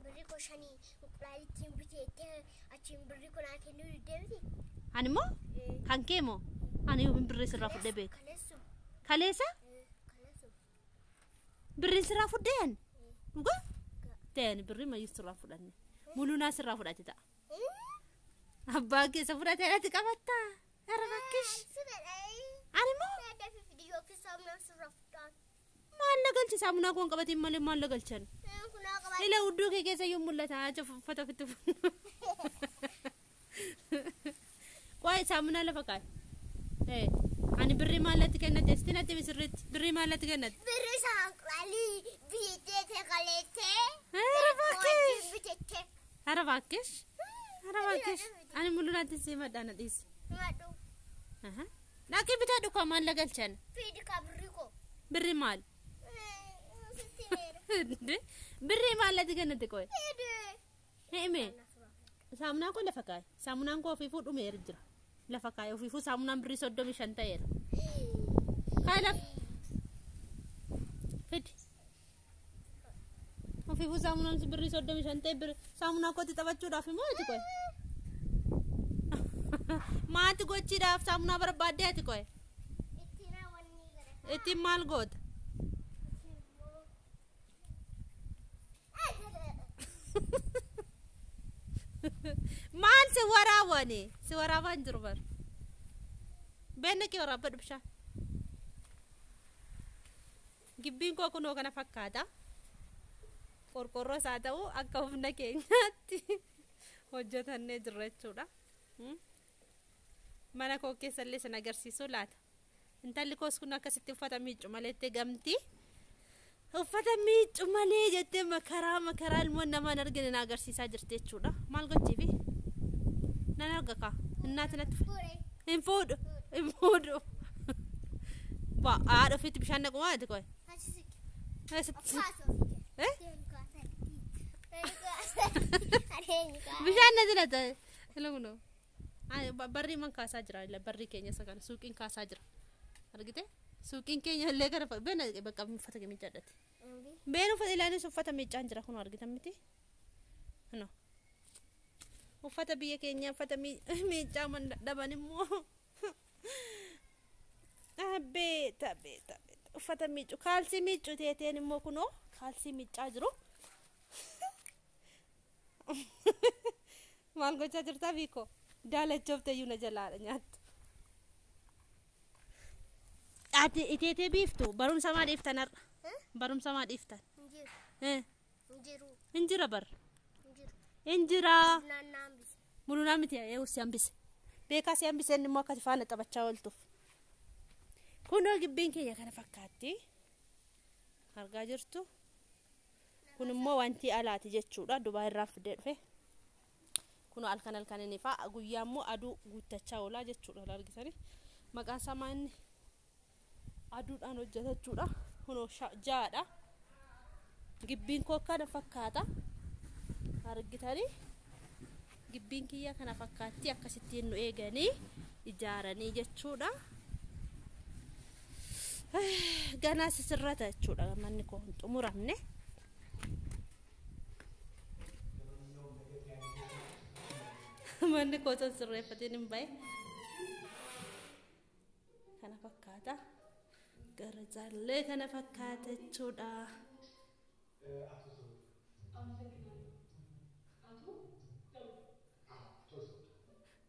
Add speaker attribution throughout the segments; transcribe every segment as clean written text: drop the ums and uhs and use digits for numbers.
Speaker 1: Birri koo shanii inqulaalittiin biteettee achiin birri koo naa kennuu diddee miti?
Speaker 2: Ani immoo kan kee moo? Ani yoomiin birrii sirraa fudhee beeka?
Speaker 1: Kaleessuma.
Speaker 2: Kaleessa?
Speaker 1: Kaleessuma.
Speaker 2: Birriin sirraa fudhee ani? Dhugaa? Ta'e ani birrii mayyuu sirraa fudhanne. Mulunaa sirraa fudhate ta'a. Abbaan keessa fudhatee natti qabattaa? Ara bakkish. Ani immoo maal na galche saamunaa koon qabatiin malee maal na galchan? Ila hudduu kee keessa iyyuu mul'ata acha uffata ofitti uffatu. Qo'ee saamunaa lafa kaa'i. Ani birrii maallatti kennate sitti natti misirritti birrii maallatti kennate.
Speaker 1: Birri saanqalii biteete kaleessee.
Speaker 2: Ara bakkish.
Speaker 1: Biteete.
Speaker 2: Ara bakkish. Ara bakkish. Ani mul'unaatti si maddaa na dhiisi.
Speaker 1: Madhu.
Speaker 2: Dhaqii bitadhu koo maal na galchan?
Speaker 1: Fiidi ka birri koo.
Speaker 2: Birrii maal?
Speaker 1: Sitti meera.
Speaker 2: Birrii maallatti kennate qo'ee?
Speaker 1: Fiidi.
Speaker 2: Hime. Saamunaan koo lafa kaa'i. Saamunaan koo ofiifuu dhumeera jira. Lafa kaa'i ofiifuu saamunaan birrii 35 ta'eera. Kaa'i lafa. Fidi. Ofiifuu saamunaan birrii 35 ta'e saamunaa kootti taphachuudhaaf immoo ati qo'e. Maati gochiidhaaf saamunaa barbaaddee ati qo'e. Ittiin maal goota? Maal si waraabani? Si waraabaa hin jiru bar. Beenna kee waraabbadhu bishaan. Gibbiin koo kunoo kana fakkaata. Qorqorroos haa ta'u akka humna keenyaatti hojjetannee jirra jechuudha. Mana koo keessallee sana agarsiisuu laata. Intalli koos kun akkasitti uffata miiccu malee gamti. Uffata miiccu malee jettee makaraa makaraa ilmoon namaan argine na agarsiisaa jirti jechuudha. Maal gochiifi? Nan arga kaa. Innaati natti hin fuudhu. Hin fuudhu. Haadha ofiitti bishaan naqu maal ati qoye? Bishaan natti nata. Ila kunoo. Barrii man kaasaa jira. Barrii keenya isa kana suuqiin kaasaa jira. Argite? Suuqiin keenya illee gara beena bakka uffata miiccadhate. Beena uffata ilaanis uffata miiccaan jira kun argitan miti? Kunoo. Uffata biyya keenya uffata miiccaa man dadhaban immoo. Beeta beeta beeta uffata miiccu kaalsii miiccu teeteen immoo kunoo kaalsii miiccaa jiru. Maal gochaa jirtaa biikoo? Daalachoofte iyyuu na jalaadha nyaattu. Ati iteetee biiftu barumsa maa dhiiftan har'a? Barumsa maa dhiiftan? Hin jira bar. Hin jira. Mulunaa miti eewu si hambise. Beekaa si hambise inni immoo akkati faana taphachaa ooltuuf. Kunoo gibbiin keenya kana fakkaatti. Argaa jirtu. Kun immoo wanti alaati jechuudha. Dubaa irraa fidee dhufe. Kunoo halkan halkan inni fa'a guyyaa immoo aduu guuttachaa oolaa jechuudha. Argitanii maqaan isaa maal inni aduudhaan hojjeta jechuudha. Kunoo ja'adha. Gibbiin koo kana fakkaata. Argitanii gibbiin kiyya kana fakkaatti akkasittiin nu eeganii ijaaranii jechuudha. Ganaa sisirrata jechuudha manni koo hin xumuramne. Manni koo osoo sirreeffatiin hin bahe. Kana fakkaata. Gara jaallee kana fakkaata jechuudha.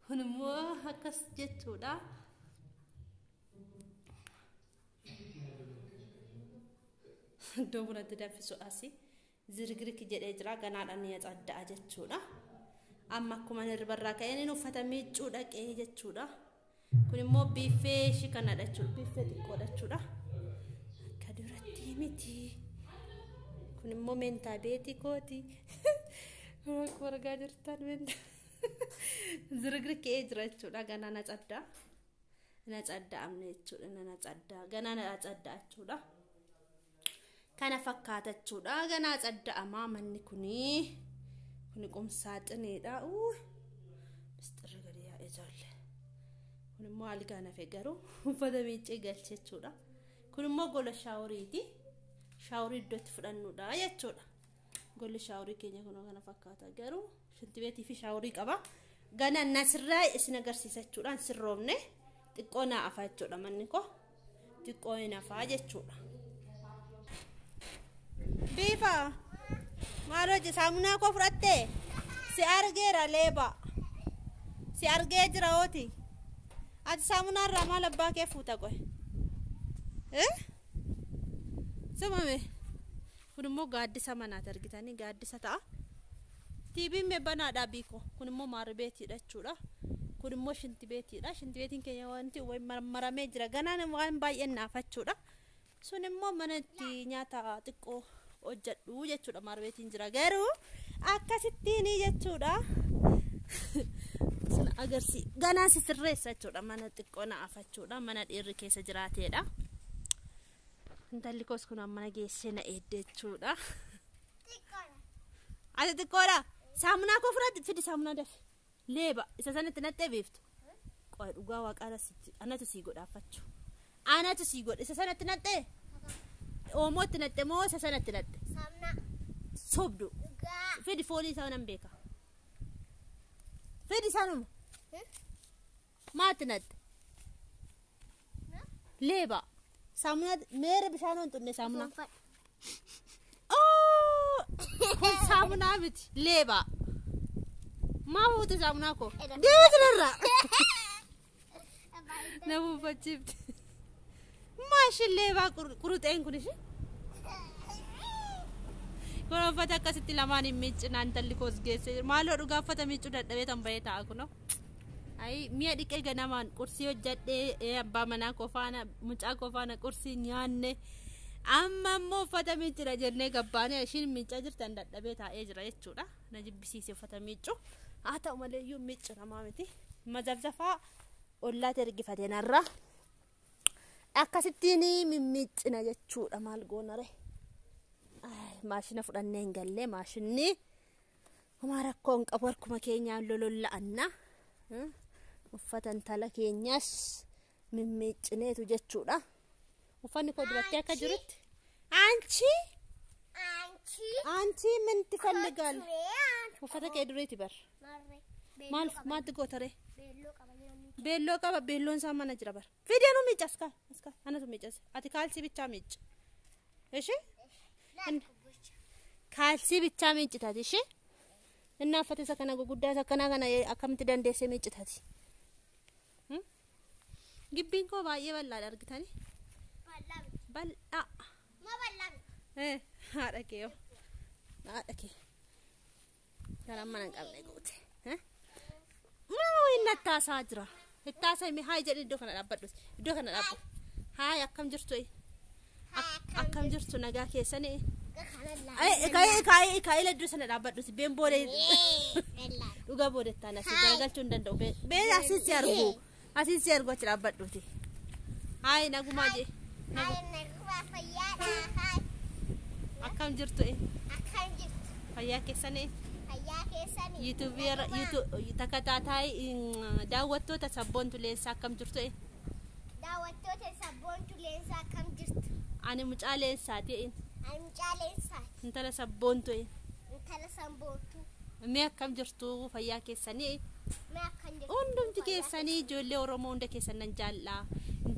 Speaker 2: Kun immoo akkas jechuudha. Iddoo bunatti danfisu asii zirgirki jedhee jira ganaadhaan ni adda'a jechuudha. Amma akkuma hirribarraa ka'een uffata miiccuu dhaqee jechuudha. Kun immoo biiffee ishii kanadha jechuudha. Biiffee xiqqoodha jechuudha. Akka duratti miti. Kun immoo meentaa beetii kooti. Akkuma argaa jirtan meentaa. Zirgirkee jira jechuudha. Ganaa na caddaa. Na cadda'amne jechuudha. Na caddaa. Ganaa na caddaa jechuudha. Kana fakkaata jechuudha. Ganaa cadda'amaa manni kunii. Kuni qumsaaxineedha. Misxirri gadi yaa'ee ijoollee. Kun immoo algaa nafe garuu uffata miiccee galche jechuudha. Kun immoo gola shaaworiiti. Shaaworii iddoo itti fudhannudha jechuudha. Golli shaaworii keenya kunoo kana fakkaata. Garuu shintibeetii fi shaaworii qaba. Gana nasirraa isin agarsiisa jechuudhaan sirroomne xiqqoo naa afa jechuudha manni koo. Xiqqoo hin hafaa jechuudha. Biifa maal hojii saamunaa koo fudhattee si argeera leeba si argee jira hooti ati saamunaa irraa maal abbaa kee fuuta qoe sumame kun immoo gaaddisa manaati argitanii gaaddisa ta'a. Tiibiin mee banaadha biiko kun immoo maarbeetiidha jechuudha. Kun immoo shintibeetiidha. Shintibeetiin keenya wanti marmaramee jira. Ganaan waan baay'een naafachuudha. Sun immoo mana itti nyaata xiqqoo hojjedhu jechuudha. Maarbeetiin jira garuu akkasittiin jechuudha. Sun agarsiisa. Ganaan sisirreessa jechuudha. Mana xiqqoo naafachuudha. Mana dhiirri keessa jiraateedha. Intalli koos kun mana geessee na eedde jechuudha. Ati xiqqoodha. Saamunaa koo fudhadhu fidi saamunaa dafi. Leeba isa sanatti nattee beektu. Qoy dhugaa waaqaa anatu sii godhaafachu. Anatu sii godhe isa sanatti nattee. Oomootti natte moo isa sanatti natte?
Speaker 1: Saamunaa.
Speaker 2: Sobdu.
Speaker 1: Dhugaa.
Speaker 2: Fidi foolii isaa nan beeka. Fidi sanuma. Maatti natte? Leeba. Saamunaa meera bishaan hin xunne saamunaa. Kun saamunaa miti leeba. Maa fuute saamunaa koo? Deema sirra. Na buufachiifte. Maa ishiin leebaa quruxeen kun ishee? Kun uffata akkasitti lamaan hin miiccinaan intalli koos geesse. Maaloo dhugaa uffata miiccuu dadhabee tan bahee taa'a kunoo. Ayi mi'a dhiqee ganamaan qursii hojjadhee abbaa manaa koo faana mucaa koo faana qursii nyaanne. Amma immoo uffata miiccina jennee gabbaanee ishiin miiccaa jirtan dadhabee taa'ee jira jechuudha. Na jibbisiise uffata miiccu. Haa ta'u malee iyyuu miiccinamaa miti. Mazabzafaa ollaatti ergifate narra. Akkasittiin mimmiiccina jechuudha maal goonare. Maashina fudhannee hin galle maashinni homaa rakkoo hin qabu harkuma keenyaan lololla'anna. Uffata intala keenyas mimmiiccineetu jechuudha. Uffanni koo duratti akka jirutti. Anchi
Speaker 1: Anchi.
Speaker 2: Anchi ምን ትፈልጋለህ? Uffata kee dureeti bar. Maal maatti gootare? Beelloo qaba beelloon isaa mana jira bar. Fidee nu miicca as kaa as kaa anatu miiccase. Ati kaalsii bichaa miicci. Ishi? Kaalsii bichaa miiccitaati ishi? Inni uffata isa kana guguddaa isa kana kana akkamitti dandeessee miiccitaati? Gibbiin koo baay'ee bal'aadha argitanii? Bal'aa. Haadha kee yoo. Haadha kee. Karaan mana hin qabne goote. Moo inni attaasaa jira. Ittaasaa himi haay jedhi iddoo kana dhaabbadhu. Iddoo kana dhaabbadhu. Haay akkam jirtu? Akkam jirtu nagaa keessanii? Kaa'ee kaa'ee iddoo sana dhaabbadhu. Been booda dhugaa boodettaan asii garagalchuu hin danda'u. Been asiin si argu. Asiin si argu achi dhaabbadhuuti. Haay nagumaa jee. Akkam jirtu?
Speaker 1: Akkam jirtu?
Speaker 2: Fayyaa keessanii?
Speaker 1: Fayyaa keessanii?
Speaker 2: Yuutuubii takataataa daawwattoota sabboontu leensaa akkam jirtu?
Speaker 1: Daawwattoota sabboontu leensaa akkam jirtu?
Speaker 2: Ani mucaa leensaati.
Speaker 1: Ani mucaa leensaati.
Speaker 2: Intala sabboontu.
Speaker 1: Intala sabboontu.
Speaker 2: Mee akkam jirtu fayyaa keessanii?
Speaker 1: Mee akkam jirtu?
Speaker 2: Hundumti keessanii ijoollee Oromoo hunda keessan nan jaallaa.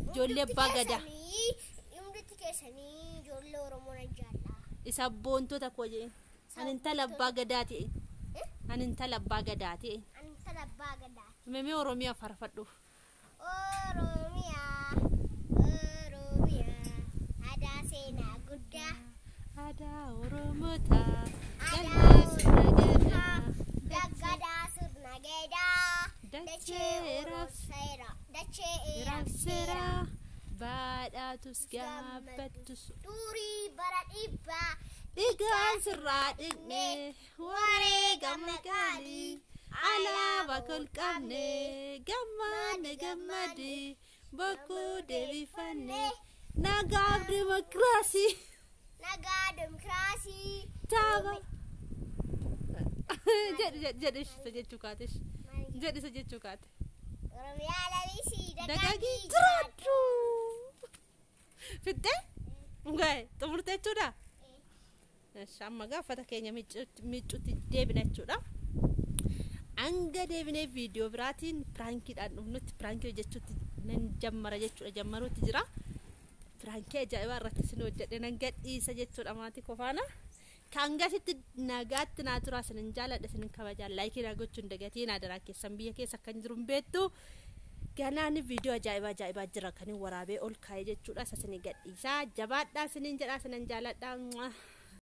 Speaker 2: Ijoollee abbaa gadaa.
Speaker 1: Hundumti keessanii ijoollee Oromoo nan jaallaa.
Speaker 2: Sabboontota koo jee. Ani intala abbaa gadaati. Ani intala abbaa gadaati.
Speaker 1: Ani intala abbaa gadaati.
Speaker 2: Mee Oromiyaa faarfadhu.
Speaker 1: Oromiyaa, Oromiyaa, aadaa seenaa guddaa.
Speaker 2: Aadaa Oromootaa.
Speaker 1: Aadaa Oromootaa. Daggadaa sirna gadaa.
Speaker 2: Dachee
Speaker 1: Seera. Dachee
Speaker 2: raabseera. Baadhaatus gaabbattus.
Speaker 1: Durii bara dhibbaa.
Speaker 2: Dhiigaan sirraa dhiqne wareegama qaalii alaabaa kolqabne gammanne gammadi bokkuu deebifanne nagaaf dimokiraasii.
Speaker 1: Nagaa dimokiraasii.
Speaker 2: Taaba. Jedhi isa jechuu kaate. Jedhi isa jechuu kaate.
Speaker 1: Oromiyaa lalisii
Speaker 2: Dagaagii jiraadhu. Fittee? Gaa'e xumurte jechuudha? Amma gaa uffata keenya miiccuutti deebina jechuudha. Hanga deebinee viidiyoo biraatiin piraankiidhaan dhufnutti piraankii hojjechuutti nan jammara jechuudha. Jammaruutti jira. Piraankii ajaa'ibaa irratti isin hojjedhe nan gadhiisa jechuudha maatii kofaana. Kan gasitti nagaatti naa turaa, isinin jaaladha, isinin kabajaa. Laayikii naa gochuun dagatii naa daraa keessan biyya keessa kan jiru hin beektu. Ganaan viidiyoo ajaa'ibaa ajaa'ibaa jira kan hin waraabee ol kaa'ee jechuudha. Isa isinii gadhiisaa, jabaadhaa isinin jedhaa, isinin jaaladha.